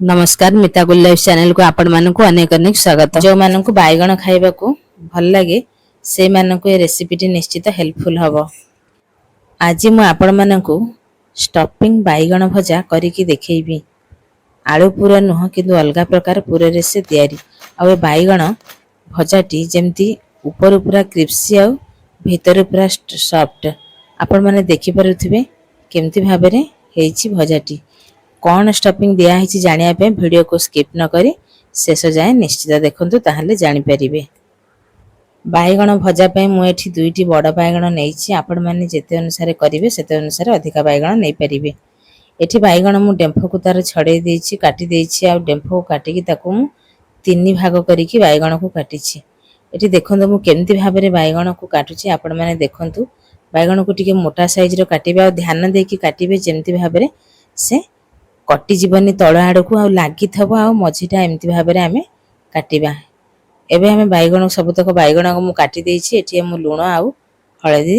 ନମସ୍କାର, ମିତା ଗୁଲ ଲାଇଫ୍ ଚ୍ୟାନେଲକୁ ଆପଣମାନଙ୍କୁ ଅନେକ ଅନେକ ସ୍ୱାଗତ। ଯେଉଁମାନଙ୍କୁ ବାଇଗଣ ଖାଇବାକୁ ଭଲ ଲାଗେ, ସେଇମାନଙ୍କୁ ଏ ରେସିପିଟି ନିଶ୍ଚିତ ହେଲ୍ପଫୁଲ୍ ହେବ। ଆଜି ମୁଁ ଆପଣମାନଙ୍କୁ ଷ୍ଟଫିଂ ବାଇଗଣ ଭଜା କରିକି ଦେଖେଇବି। ଆଳୁ ପୁର ନୁହଁ, କିନ୍ତୁ ଅଲଗା ପ୍ରକାର ପୁରରେ ସେ ତିଆରି। ଆଉ ଏ ବାଇଗଣ ଭଜାଟି ଯେମିତି ଉପରୁ ପୁରା କ୍ରିସ୍ପି ଆଉ ଭିତରୁ ପୁରା ସଫ୍ଟ। ଆପଣମାନେ ଦେଖିପାରୁଥିବେ କେମିତି ଭାବରେ ହେଇଛି ଭଜାଟି। କ'ଣ ଷ୍ଟଫିଂ ଦିଆହେଇଛି ଜାଣିବା ପାଇଁ ଭିଡ଼ିଓକୁ ସ୍କିପ୍ ନ କରି ଶେଷ ଯାଏଁ ନିଶ୍ଚିତ ଦେଖନ୍ତୁ, ତାହେଲେ ଜାଣିପାରିବେ। ବାଇଗଣ ଭଜା ପାଇଁ ମୁଁ ଏଠି ଦୁଇଟି ବଡ଼ ବାଇଗଣ ନେଇଛି। ଆପଣମାନେ ଯେତେ ଅନୁସାରେ କରିବେ, ସେତେ ଅନୁସାରେ ଅଧିକା ବାଇଗଣ ନେଇପାରିବେ। ଏଠି ବାଇଗଣ ମୁଁ ଡେମ୍ଫକୁ ତାର ଛଡ଼େଇ ଦେଇଛି, କାଟି ଦେଇଛି। ଆଉ ଡେମ୍ଫକୁ କାଟିକି ତାକୁ ମୁଁ ତିନି ଭାଗ କରିକି ବାଇଗଣକୁ କାଟିଛି। ଏଠି ଦେଖନ୍ତୁ, ମୁଁ କେମିତି ଭାବରେ ବାଇଗଣକୁ କାଟୁଛି, ଆପଣମାନେ ଦେଖନ୍ତୁ। ବାଇଗଣକୁ ଟିକେ ମୋଟା ସାଇଜର କାଟିବେ ଆଉ ଧ୍ୟାନ ଦେଇକି କାଟିବେ, ଯେମିତି ଭାବରେ ସେ କଟିଯିବନି ତଳ ଆଡ଼କୁ ଆଉ ଲାଗିଥିବ ଆଉ ମଝିଟା ଏମିତି ଭାବରେ ଆମେ କାଟିବା। ଏବେ ଆମେ ବାଇଗଣ ସବୁତକ ବାଇଗଣକୁ ମୁଁ କାଟି ଦେଇଛି। ଏଠି ମୁଁ ଲୁଣ ଆଉ ହଳଦୀ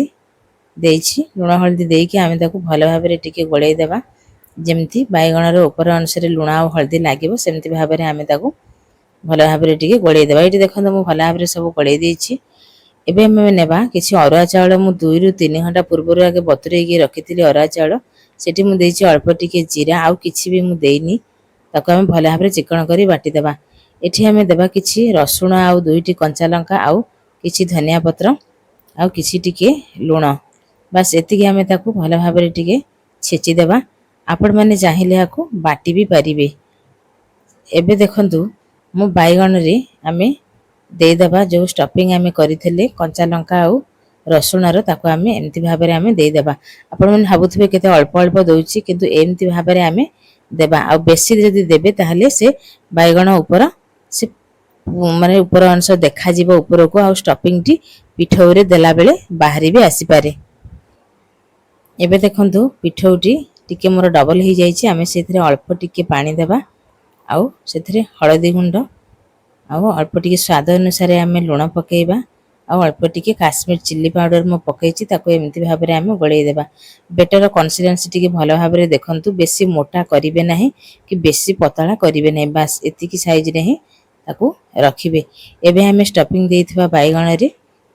ଦେଇଛି। ଲୁଣ ହଳଦୀ ଦେଇକି ଆମେ ତାକୁ ଭଲ ଭାବରେ ଟିକେ ଗୋଳେଇ ଦେବା। ଯେମିତି ବାଇଗଣର ଉପର ଅଂଶରେ ଲୁଣ ଆଉ ହଳଦୀ ଲାଗିବ, ସେମିତି ଭାବରେ ଆମେ ତାକୁ ଭଲ ଭାବରେ ଟିକେ ଗୋଳେଇ ଦେବା। ଏଇଠି ଦେଖନ୍ତୁ, ମୁଁ ଭଲ ଭାବରେ ସବୁ ଗୋଳେଇ ଦେଇଛି। ଏବେ ଆମେ ନେବା କିଛି ଅରୁଆ ଚାଉଳ। ମୁଁ 2ରୁ 3 ଘଣ୍ଟା ପୂର୍ବରୁ ଆଗେ ବତୁରେଇକି ରଖିଥିଲି ଅରୁଆ ଚାଉଳ। ସେଠି ମୁଁ ଦେଇଛି ଅଳ୍ପ ଟିକେ ଜିରା, ଆଉ କିଛି ବି ମୁଁ ଦେଇନି। ତାକୁ ଆମେ ଭଲ ଭାବରେ ଚିକଣ କରି ବାଟିଦେବା। ଏଠି ଆମେ ଦେବା କିଛି ରସୁଣ ଆଉ ଦୁଇଟି କଞ୍ଚା ଲଙ୍କା ଆଉ କିଛି ଧନିଆ ପତ୍ର ଆଉ କିଛି ଟିକେ ଲୁଣ। ବାସ୍, ଏତିକି। ଆମେ ତାକୁ ଭଲ ଭାବରେ ଟିକେ ଛେଚିଦେବା। ଆପଣମାନେ ଚାହିଁଲେ ଏହାକୁ ବାଟି ବି ପାରିବେ। ଏବେ ଦେଖନ୍ତୁ, ମୁଁ ବାଇଗଣରେ ଆମେ ଦେଇଦେବା ଯେଉଁ ଷ୍ଟଫିଂ ଆମେ କରିଥିଲେ କଞ୍ଚା ଲଙ୍କା ଆଉ ରସୁଣର, ତାକୁ ଆମେ ଏମିତି ଭାବରେ ଆମେ ଦେଇଦେବା। ଆପଣମାନେ ଭାବୁଥିବେ କେତେ ଅଳ୍ପ ଅଳ୍ପ ଦେଉଛି, କିନ୍ତୁ ଏମିତି ଭାବରେ ଆମେ ଦେବା। ଆଉ ବେଶୀ ଯଦି ଦେବେ, ତାହେଲେ ସେ ବାଇଗଣ ଉପର ସେ ମାନେ ଉପର ଅଂଶ ଦେଖାଯିବ ଉପରକୁ ଆଉ ଷ୍ଟଫିଂଟି ପିଠଉରେ ଦେଲାବେଳେ ବାହାରି ବି ଆସିପାରେ। ଏବେ ଦେଖନ୍ତୁ, ପିଠଉଟି ଟିକେ ମୋର ଡବଲ ହେଇଯାଇଛି। ଆମେ ସେଥିରେ ଅଳ୍ପ ଟିକେ ପାଣି ଦେବା ଆଉ ସେଥିରେ ହଳଦୀ ଗୁଣ୍ଡ ଆଉ ଅଳ୍ପ ଟିକେ ସ୍ୱାଦ ଅନୁସାରେ ଆମେ ଲୁଣ ପକାଇବା ଆଉ ଅଳ୍ପ ଟିକେ କାଶ୍ମୀର ଚିଲି ପାଉଡ଼ର ମୁଁ ପକାଇଛି। ତାକୁ ଏମିତି ଭାବରେ ଆମେ ଗୋଳେଇ ଦେବା। ବେଟର କନସିଷ୍ଟେନ୍ସି ଟିକେ ଭଲ ଭାବରେ ଦେଖନ୍ତୁ। ବେଶୀ ମୋଟା କରିବେ ନାହିଁ କି ବେଶୀ ପତଳା କରିବେ ନାହିଁ। ବାସ୍, ଏତିକି ସାଇଜରେ ହିଁ ତାକୁ ରଖିବେ। ଏବେ ଆମେ ଷ୍ଟଫିଂ ଦେଇଥିବା ବାଇଗଣରେ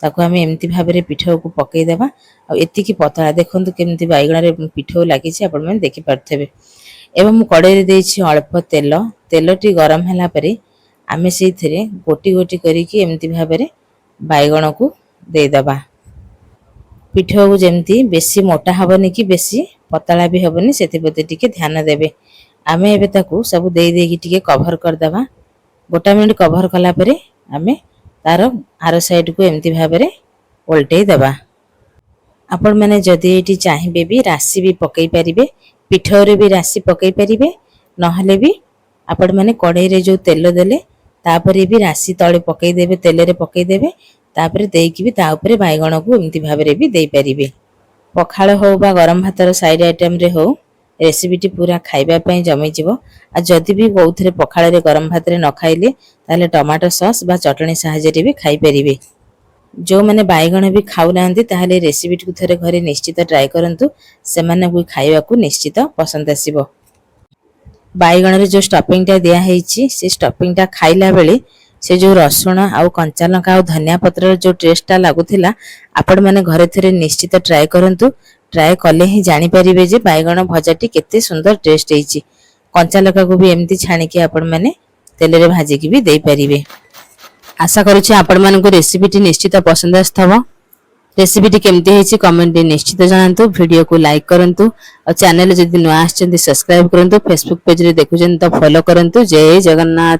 ତାକୁ ଆମେ ଏମିତି ଭାବରେ ପିଠଉକୁ ପକାଇଦେବା। ଆଉ ଏତିକି ପତଳା, ଦେଖନ୍ତୁ କେମିତି ବାଇଗଣରେ ପିଠଉ ଲାଗିଛି, ଆପଣମାନେ ଦେଖିପାରୁଥିବେ। ଏବଂ ମୁଁ କଡ଼େଇରେ ଦେଇଛି ଅଳ୍ପ ତେଲ। ତେଲଟି ଗରମ ହେଲା ପରେ ଆମେ ସେଇଥିରେ ଗୋଟି ଗୋଟି କରିକି ଏମିତି ଭାବରେ ବାଇଗଣକୁ ଦେଇଦେବା। ପିଠଉ ଯେମିତି ବେଶୀ ମୋଟା ହେବନି କି ବେଶୀ ପତଳା ବି ହେବନି, ସେଥିପ୍ରତି ଟିକେ ଧ୍ୟାନ ଦେବେ। ଆମେ ଏବେ ତାକୁ ସବୁ ଦେଇ ଦେଇକି ଟିକେ କଭର କରିଦେବା। ଗୋଟେ ମିନିଟ୍ କଭର କଲା ପରେ ଆମେ ତାର ଆର ସାଇଡ଼କୁ ଏମିତି ଭାବରେ ଓଲଟେଇ ଦେବା। ଆପଣମାନେ ଯଦି ଏଇଠି ଚାହିଁବେ ବି ରାଶି ବି ପକାଇ ପାରିବେ। ପିଠଉରେ ବି ରାଶି ପକାଇ ପାରିବେ, ନହେଲେ ବି ଆପଣମାନେ କଢ଼େଇରେ ଯେଉଁ ତେଲ ଦେଲେ, ତାପରେ ବି ରାଶି ତଳେ ପକାଇଦେବେ, ତେଲରେ ପକାଇଦେବେ, ତାପରେ ଦେଇକି ବି ତା ଉପରେ ବାଇଗଣକୁ ଏମିତି ଭାବରେ ବି ଦେଇପାରିବେ। ପଖାଳ ହଉ ବା ଗରମ ଭାତର ସାଇଡ୍ ଆଇଟମରେ ହଉ, ରେସିପିଟି ପୁରା ଖାଇବା ପାଇଁ ଜମିଯିବ। ଆଉ ଯଦି ବି କେଉଁଥିରେ ପଖାଳରେ, ଗରମ ଭାତରେ ନ ଖାଇଲେ, ତାହେଲେ ଟମାଟୋ ସସ୍ ବା ଚଟଣି ସାହାଯ୍ୟରେ ବି ଖାଇପାରିବେ। ଯେଉଁମାନେ ବାଇଗଣ ବି ଖାଉନାହାନ୍ତି, ତାହେଲେ ରେସିପିଟିକୁ ଥରେ ଘରେ ନିଶ୍ଚିତ ଟ୍ରାଏ କରନ୍ତୁ। ସେମାନଙ୍କୁ ଖାଇବାକୁ ନିଶ୍ଚିତ ପସନ୍ଦ ଆସିବ। ବାଇଗଣରେ ଯେଉଁ ଷ୍ଟଫିଂଟା ଦିଆହେଇଛି, ସେ ଷ୍ଟଫିଂଟା ଖାଇଲା ବେଳେ ସେ ଯେଉଁ ରସୁଣ ଆଉ କଞ୍ଚା ଲଙ୍କା ଆଉ ଧନିଆ ପତ୍ରର ଯେଉଁ ଟେଷ୍ଟଟା ଲାଗୁଥିଲା, ଆପଣମାନେ ଘରେ ଥରେ ନିଶ୍ଚିତ ଟ୍ରାଏ କରନ୍ତୁ। ଟ୍ରାଏ କଲେ ହିଁ ଜାଣିପାରିବେ ଯେ ବାଇଗଣ ଭଜାଟି କେତେ ସୁନ୍ଦର ଟେଷ୍ଟ ହେଇଛି। କଞ୍ଚା ଲଙ୍କାକୁ ବି ଏମିତି ଛାଣିକି ଆପଣମାନେ ତେଲରେ ଭାଜିକି ବି ଦେଇପାରିବେ। ଆଶା କରୁଛି ଆପଣମାନଙ୍କୁ ରେସିପିଟି ନିଶ୍ଚିତ ପସନ୍ଦ ଆସିଥିବ। ରେସିପିଟି କେମିତି ହେଇଛି, କମେଣ୍ଟରେ ନିଶ୍ଚିତ ଜଣାନ୍ତୁ। ଭିଡ଼ିଓକୁ ଲାଇକ୍ କରନ୍ତୁ ଆଉ ଚ୍ୟାନେଲ ଯଦି ନୂଆ ଆସିଛନ୍ତି, ସବସ୍କ୍ରାଇବ କରନ୍ତୁ। ଫେସବୁକ୍ ପେଜରେ ଦେଖୁଛନ୍ତି ତ ଫଲୋ କରନ୍ତୁ। ଜୟ ଜଗନ୍ନାଥ।